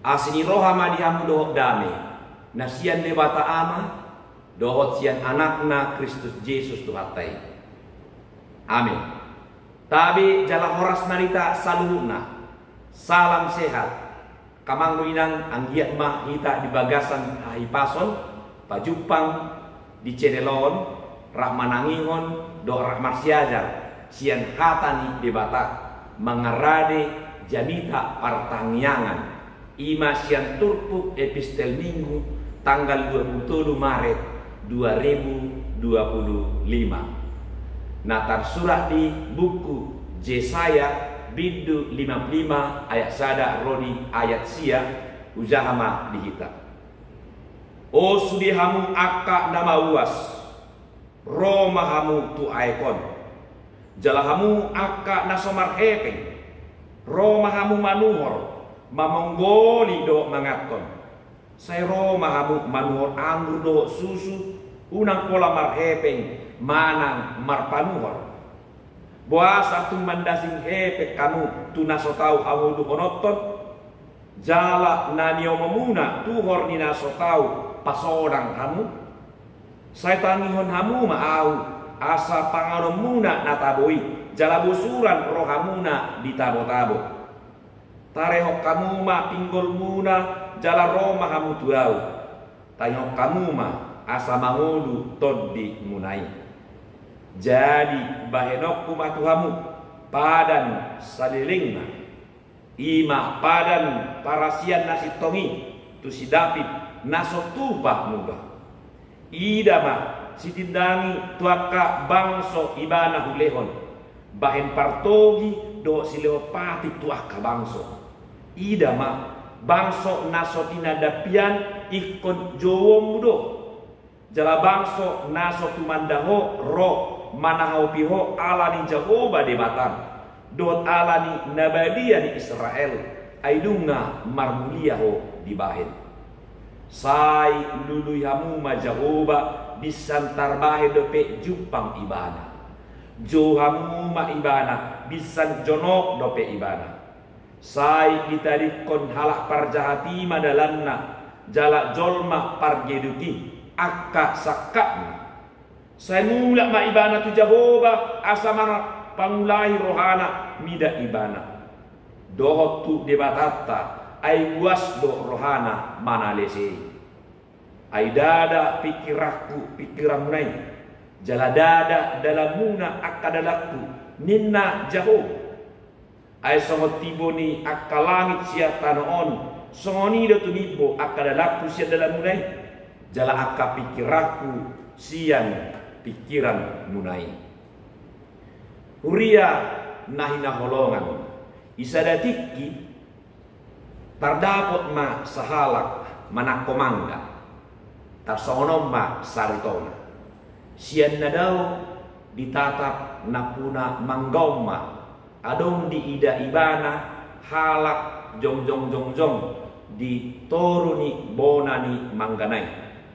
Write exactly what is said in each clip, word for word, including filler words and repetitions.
Asi ni roha ma di hamu dohot dame, na sian Debata Ama, dohot sian Anakna Kristus Jesus Tuhanta i. Amen. Tabe jala horas ma di hita saluhutna. Salam sehat. Angka amang dohot inang, anggiat ma hita di bagasan hahipason, pajumpang di channel on, rap manangihon, dohot rap marsiajar, sian hata ni Debata, mangarade jamita partangiangan. I ma sian turpuk Epistel Minggu tanggal dua puluh tolu Maret dua ribu dua puluh lima. Na tarsurat di buku Jesaya bindu lima puluh lima ayat sada ro di ayat sia, hujaha ma di hita. O sude hamu angka na mauas, ro ma hamu tu aek on. Jala hamu angka na so marhepeng, ro ma hamu manuhor, mamonggoli dohot manganhon. Sai ro ma hamu manuhor anggur dohot susu, unang pola marhepeng manang marpanuhor. Boasa tung mandasing hepeng hamu tu na so tau haholongonhon, jala na niomomuna tuhor ni na so tau pasonang hamu? Sai tangihon hamu ma ahu, asa panganonmuna na tabo i, jala bosuran rohamuna di tabotabo. Tarehon hamu ma pinggolmuna, jala ro ma hamu tu ahu. Tangihon hamu ma, asa mangolu tondimuna i. Jadi bahenonku ma tu hamu padan salelengna, i ma padan parasian na sintong i, tu si David na so tupa muba. Ida ma, sitindangi tu angka bangso ibana hulehon, bahen partogi dohot silehon patik tu angka bangso. Ida ma, bangso na so tinadampian ingkon jouonmu do. Jala bangso na so tumanda ho ro manahopi ho ala ni Jahowa Debatam, dohot ala ni na badia ni Israel, ai nunga marmulia ho dibahen. Sai lului hamu ma Jahowa, binsan tarbahen dope jumpang ibana. Jou hamu ma ibana, binsan jonok dope ibana. Sai ditadingkon halak parjahat i ma dalanna, jala jolma pargeduk i angka sangkapna. Sai mulak ma ibana tu Jahowa, asa marpangulahi rohana mida ibana. Dohot tu Debatanta, ai buas do rohana manalese i. Ai ndada pingkiranku pingkiranmuna i, jala ndada dalanmuna angka dalanku, ninna Jahowa. Ai songon timbo ni angka langit sian tano on, songon i do tumimbo angka dalanku sian dalanmuna i, jala angka pingkiranku sian pingkiranmuna i. Huria na hinaholongan, di sada tingki tardapot ma sahalak manangko mangga. Tarsongon on ma saritona. Sian na dao ditatap nampuna mangga on ma, adong diida ibana halak jongjong jongjong di toru ni bona ni manggana i.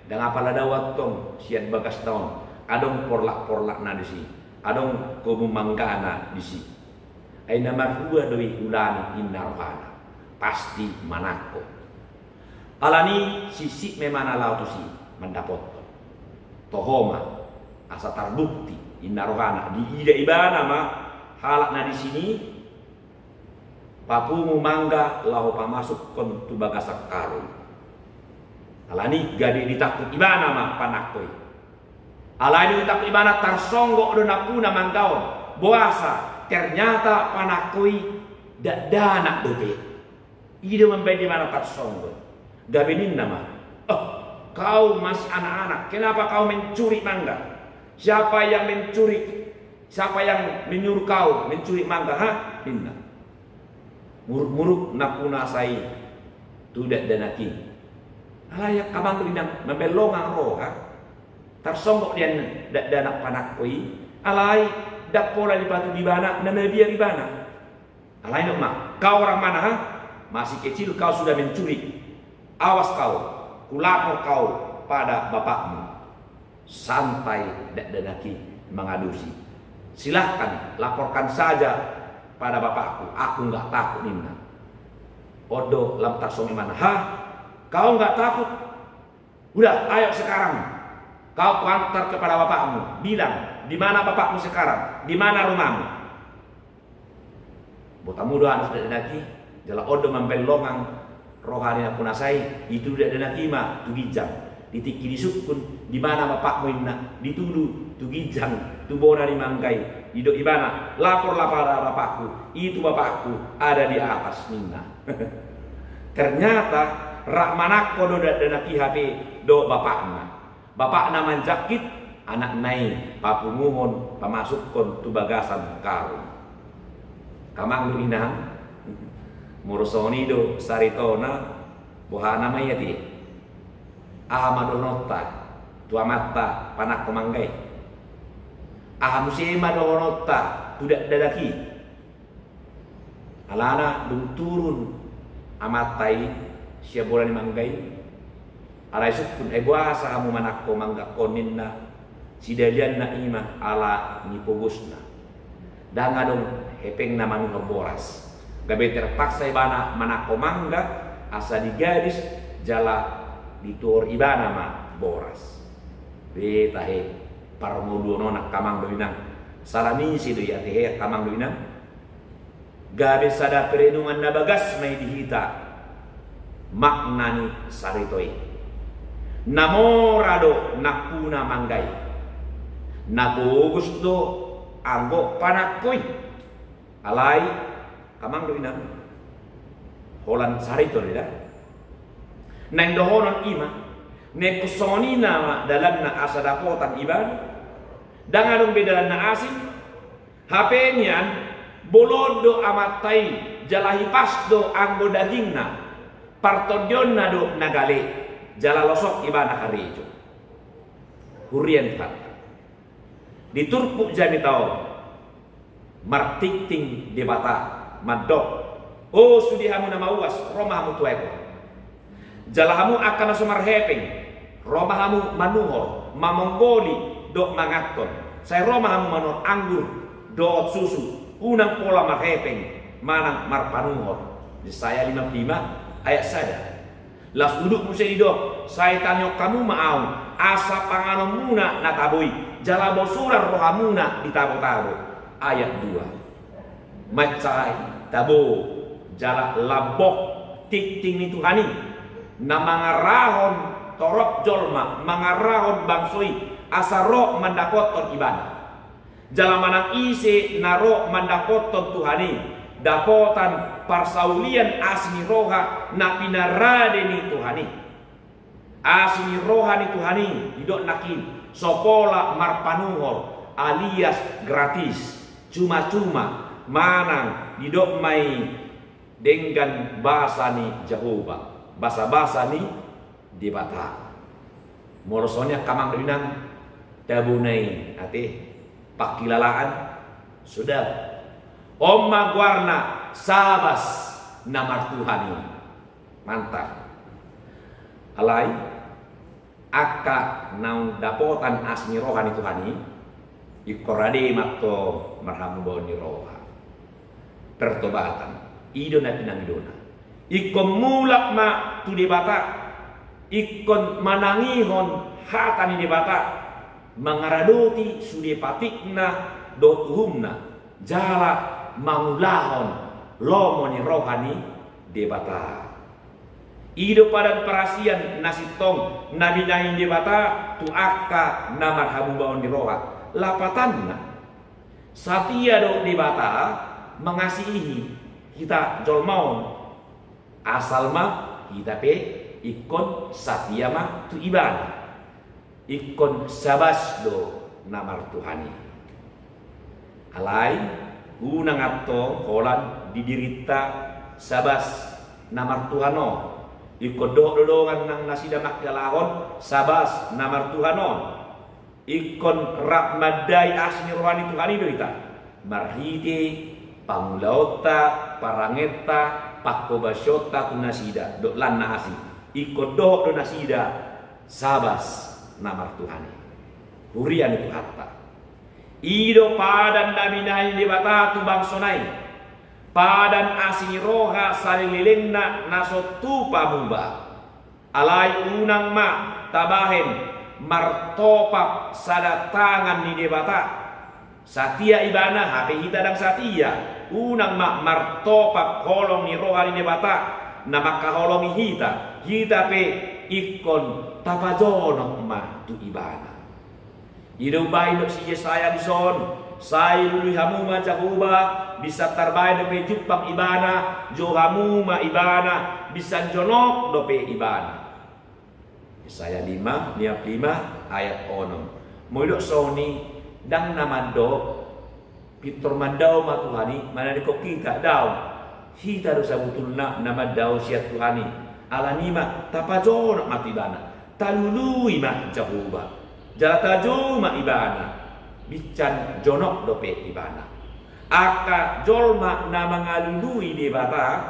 Ndang apala dao antong sian bagasna on, adong porlak-porlakna disi, adong kobun manggana disi. Ai na marhua do i ulani, ninna rohana, pasti manangko. Alani i sipsip ma ibana laho tusi mandapothon. Toho ma, asa tarbukti, ninna rohana, diida ibana ma halak na disi i papungu mangga laho pamasukhon tu bagasan karung. Alani i gabe ditangkup ibana ma panangko i. Alai dung ditangkup ibana, tarsonggop do nampuna mangga on. Boasa, ternyata panangko i dakdanak dope. I do mambahen ibana tarsonggop. Gabe ninna ma, "Oh, kau masih anak-anak, kenapa kau mencuri mangga? Siapa yang mencuri? Siapa yang menyuruh kau mencuri mangga, ha?" ninna. Muruk-muruk nampuna asa i tu dakdanak i. Alai angka amang dohot inang, mambahen longang roha. Tarsonggop do nian dakdanak panangko i. Alai ndang pola dipatudu ibana na mabiar ibana. Alai ninna ma, "Kau orang mana, ha? Masih kecil kau sudah mencuri. Awas kau, kulapor kau pada bapakmu." Santai dakdanak i mangadosi. "Silahkan, laporkan saja pada bapakku, aku nggak takut," ninna. On do lam tarsongon i ma na, ha? Kau nggak takut? Udah, ayo sekarang kau kuantar kepada bapakmu. Bilang, di mana bapakmu sekarang? Di mana rumahmu? Boto hamu do ahu, dakdanak i, jala on do mambaen longang roha ni nampuna sa i, ditudu dakdanak i ma tu ginjang. Di tingki disungkun, di mana bapakmu, inna, ditudu tu ginjang, tu bona ni mangga i. Didok ibana, laporlah pada bapakku, itu bapakku ada di atas, ninna. Ternyata rap manangko do dakdanak i hape dohot bapakna. Bapakna manjangkit, anakna i papunguhon, pamasukhon tu bagasan karung. Amang dohot inang, molo songon i do saritona, boha nama i ate? Aha ma dohononta tu amanta panangko mangga i? Aha muse ma dohononta tu dakdanak i? Alana dung turun amanta i sian bona ni mangga i, alai sungkun, ai boasa hamu manangko mangga on, ninna. Sidalianna i ma ala ni pogosna. Ndang adong hepengna manuhor boras. Gabe terpaksa ibana manangko mangga asa digadis jala dituhor ibana ma boras. Be tahe, parngoluon on angka amang dohot inang. Sala ni ise do i ate he angka amang dohot inang? Gabe sada perenungan na bagas ma i di hita makna ni sarito i. Na mora do nampuna mangga i. Na pogos do anggo panangko i. Alai, angka amang dohot inang, holan sarito do i da. Naeng dohonon i ma, na ingkon songon i nama dalanna asa dapotan ibana. Ndang adong be dalanna asing. Hape nian, bolon do amanta i, jala hipas do anggo dagingna. Partondionna do na gale, jala losok ibana karejo. Huria ni Tuhanta. Di turpuk jamita on, martingting Debata, mandok, o sude hamu na mauas, ro ma hamu tu aek on. Jala hamu angka na so marhepeng, ro ma hamu manuhor, mamonggoli dohot manganhon. Sai ro ma hamu manuhor anggur dohot susu, unang pola marhepeng manang marpanuhor. Jesaya lima puluh lima ayat sada. Laos duduk muse didok, sai tangihon hamu ma ahu, asa panganonmuna na tabo i, jala bosuran rohamuna di tabo-tabo. Ayat dua. Mansai tabo jala lambok tingting ni Tuhan i, na mangarahon torop jolma, mangarahon bangso i, asa ro mandapothon ibana. Jala manang ise na ro mandapothon Tuhan i, dapotan parsaulian asi ni roha na pinarade ni Tuhan i. Asi ni roha ni Tuhan i, didok nangkin, so pola marpanuhor alias gratis, cuma-cuma, manang didok ma i denggan basa ni Jahowa, basa-basa ni Debata. Molo songon i angka amang dohot inang, tabona i ate, pangkilalaan, sudah. On ma goarna Sabas na martuhan i. Mantap. Alai, angka naung dapotan asi ni roha ni Tuhan i, ingkon rade ma antong marhamubaon ni roha. Pertobatan, i do na pinangidona. Ingkon mulak ma tu Debata, ingkon manangihon hata ni Debata, mangaradoti sude patikna dohot uhumna, jala mangulahon lomo ni roha ni Debata. I do padan parasian na sintong na binahen Debata tu angka na marhamubaon ni roha. Lapatanna, satia do Debata mangasihi hita jolma on. Asal ma hita pe ingkon satia ma tu Ibana. Ingkon Sabas do na martuhan i. Alai, unang antong holan di dirinta Sabas na martuhan on. Ingkon dohot do dongan nang nasida mangkilalahon Sabas na martuhan on. Ingkon rap mandai asi ni roha ni Tuhan i do hita. Marhite pangulaonta, parangenta, panghobasionta tu nasida, dohot lan na asing. Ingkon dohot do nasida Sabas na martuhan i. Huria ni Tuhanta. I do padan na binahen Debata tu bangsona i. Padan asi ni roha saleleng-lelengna na so tupa muba. Alai unang ma tabahen martopap sada tangan ni Debata. Satia ibana, hape hita ndang satia. Unang ma martopap holong ni roha ni Debata na mangkaholongi hita. Hita pe ingkon tapajonok ma tu ibana. I do umbahen didok si Jesaya dison, sai lului hamu ma Jahowa, binsan tarbahen dope jumpang ibana, jou hamu ma ibana, binsan jonok dope ibana. Jesaya lima, lima puluh lima, ayat onom. Molo didok songon i, ndang na mandok pintor mandao ma Tuhan i, manadingkon hita, daong. Hita do sabotulna na mandao sian Tuhan i. Alani i ma tapajonok ma tu ibana. Talului ma Jahowa. Jala tajou ma ibana. Binsan jonok dope ibana. Angka jolma na mangalului Debata,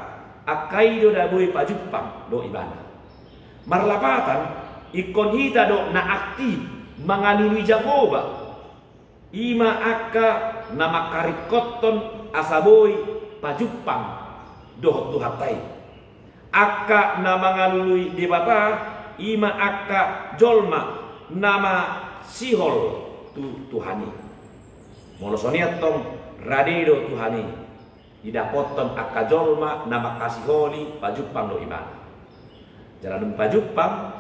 angka i do na boi pajumpang dohot ibana. Marlapatan, ingkon hita do na aktif mangalului Jahowa. I ma angka na mangkaringkothon asa boi pajumpang dohot Tuhanta i. Angka na mangalului Debata, i ma angka jolma na masihol tu Tuhan i. Molo songon i antong, rade do Tuhan i didapothon angka jolma na mangkasiholi pajumpang dohot ibana. Jala dung pajumpang,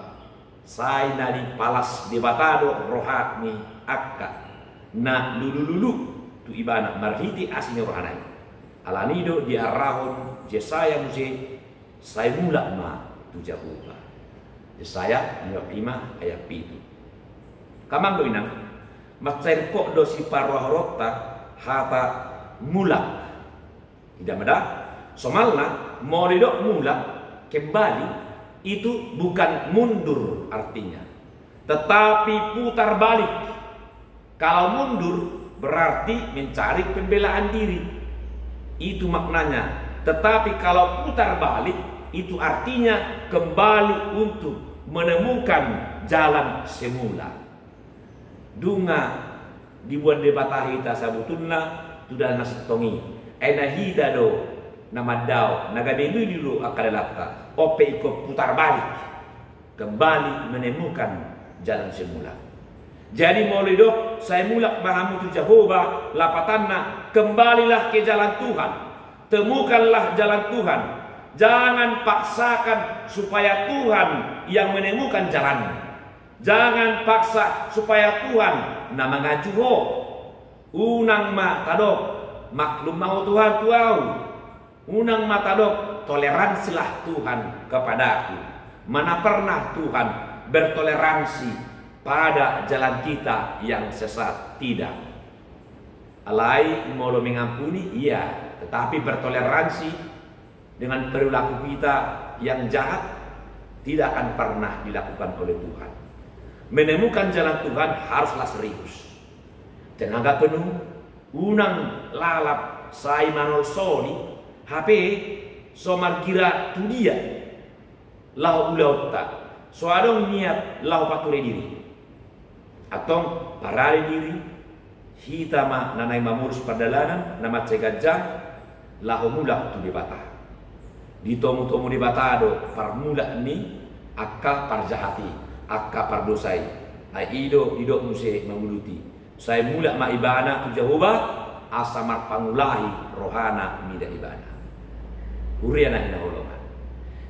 sai na dipalas Debata do roha ni angka na lulu-lulu tu ibana marhite asi ni rohana i. Alani i do diarahon Jesaya muse, sai mulak ma tu Jahowa. Jesaya lima puluh lima ayat pitu. Angka amang dohot inang, mansai ringkot do siparoaroanta hata mulak. Ida ma da, somalna, molo didok mulak, kembali, itu bukan mundur artinya, tetapi putar balik. Kalau mundur, berarti mencari pembelaan diri. Itu maknanya. Tetapi kalau putar balik, itu artinya kembali untuk menemukan jalan semula. Nunga diboan Debata hita sabotulna tu dalan na sintong i. Ai na hita do na mandao, na gabe lului do angka dalanta. On pe ingkon putar balik, kembali menemukan jalan semula. Jadi molo didok sai mulak ma hamu tu Jahowa, lapatanna, kembalilah ke jalan Tuhan. Temukanlah jalan Tuhan. Jangan paksakan supaya Tuhan yang menemukan jalanmu. Jangan paksa supaya Tuhan na mangajuhon ho. Unang ma tadok, maklum ma ho Tuhan tu ahu. Unang ma tadok, toleransilah Tuhan kepadaku. Mana pernah Tuhan bertoleransi pada jalan kita yang sesat? Tidak. Alai molo mengampuni, iya, tetapi bertoleransi dengan perilaku kita yang jahat tidak akan pernah dilakukan oleh Tuhan. Menemukan jalan Tuhan haruslah serius. Tenaga penuh, unang lalap sai manolsoli, hape so markira tu dia laho ulaonta, so adong niat laho pature diri. Antong parade diri, hita ma na naeng mamolus pardalanan na mansai ganjang laho mulak tu Debata. Ditomutomu Debata do parmulak ni angka parjahat i, angka pardosa i. Ai i do didok muse manguluti. Sai mulak ma ibana tu Jahowa, asa marpangulahi rohana mida ibana. Huria na hinaholongan.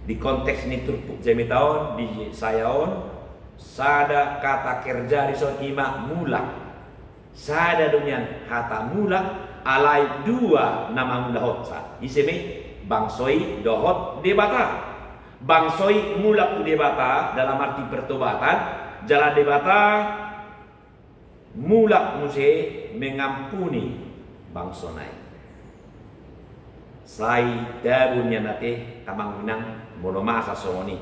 Di konteks ni turpuk jamita on, di Jesaya on, sada kata kerja dison i ma mulak. Sada do nian hata mulak, alai dua na mangulahonsa. Ise ma i? Bangso i dohot Debata. Bangso i mulak tu Debata dalam arti pertobatan, jala Debata mulak muse mengampuni bangsona i. Sai tabo nian ate amang inang molo masa songon i.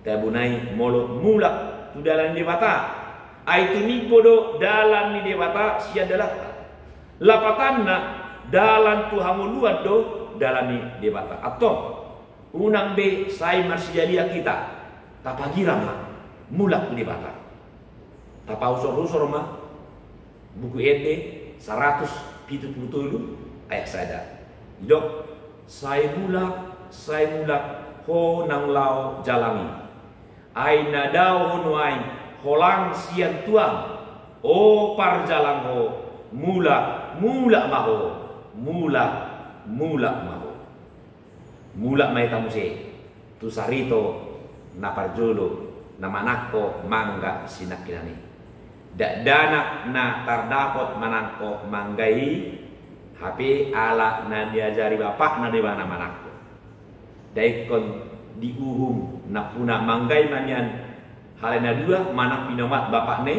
Tabo nai molo mulak tu dalan ni Debata. Ai tumimbo do dalan ni Debata sian dalanta. Lapatanna, dalan tu hangoluan do dalan ni Debata. Antong, unang be sai marsijalia hita, tapagira ma mulak tu Debata. Tapausor-usor ma Buku Ende saratus pitu pulu tolu ayat sada. Didok, sai mulak, sai mulak ho naung laho jalang i. Ai na dao ho nuaeng holang sian tuam, o parjalang ho, mulak, mulak ma ho, mulak, mulak ma ho. Mulak ma hita muse tu sarito na parjolo na manangko mangga sinangkinan i. Dakdanak na tardapot manangko mangga i, hape ala na diajari bapakna do ibana manangko. Dang ingkon diuhum nampuna mangga i ma nian halai na dua manang pinomat bapakna i,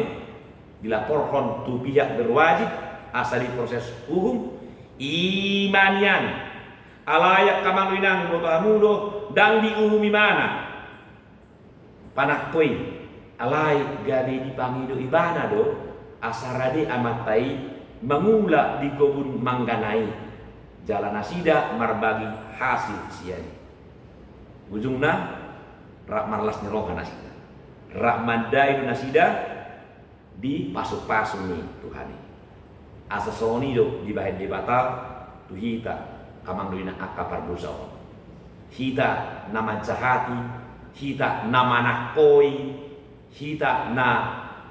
dilaporhon tu pihak berwajib asa diproses uhum, i ma nian. Alai angka amang dohot inang, huboto hamu do, dang diuhum ibana panangko i, alai gabe dipangido ibana do asa rade amanta i mangula di kobun manggana i, jala nasida marbagi hasil sian i. Ujungna, rap marlas ni roha nasida, rap mandai do nasida di pasupasu ni Tuhan i. Asa songon i do dibahen Debata tu hita, amang dohot inang, angka pardosa on. Hita na manjahati, hita na manangkoi, hita na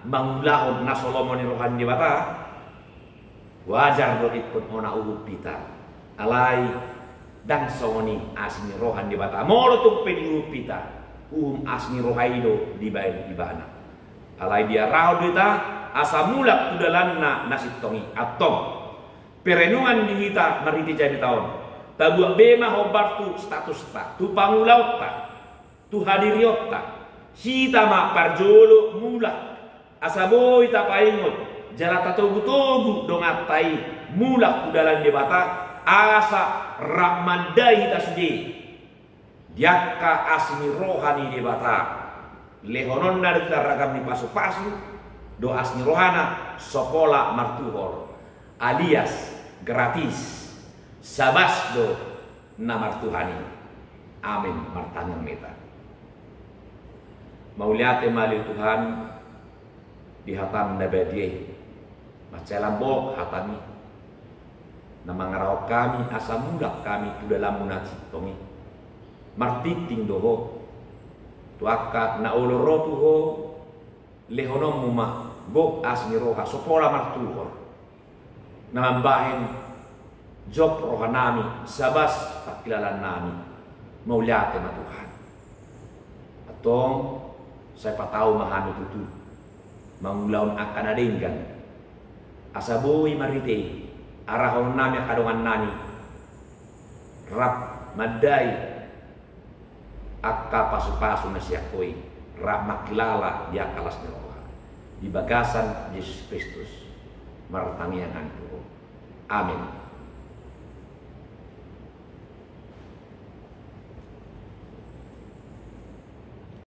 mangulahon na so lomo ni roha ni Debata, wajar do ingkon hona uhum hita. Alai dang songon i asi ni roha ni Debata. Molo tung pe diuhum hita, uhum asi ni roha i do dibahen ibana. Alai diarahon do hita asa mulak tu dalanna na sintong i. Antong, perenungan di hita marhite jamita on, tabuat be ma hombar tu statusta, tu pangulaonta, tu hadirionta. Hita ma parjolo mulak, asa boi tapaingot jala tatogutogu donganta i mulak tu dalan ni Debata, asa rap mandai hita sude di angka asi ni roha ni Debata. Lehononna do hita ragam ni pasupasu dohot asi ni rohana so pola martuhor, alias gratis. Sabas do na martuhan i. Amin. Martangiang ma hita. Mauliate ma ale Tuhan di hatam na badia i. Mansai lambok hatam i na mangarahon hami asa mulak hami tu dalanmu na sintong i. Martingting do ho tu angka na olo ro tu ho. Lehononmu ma gok asi ni roha so pola martuhor, na mambahen jop rohanami, sabas pangkilalaannami. Mauliate ma Tuhan. Antong sai patau ma hami tutu mangulahon angka na denggan, asa boi marhite i arahononnami angka dongannami rap mandai angka pasupasu na sian ho i, rap mangkilala di angka las ni roha. Di bagasan Jesus Kristus martangiang hami tu ho. Amin.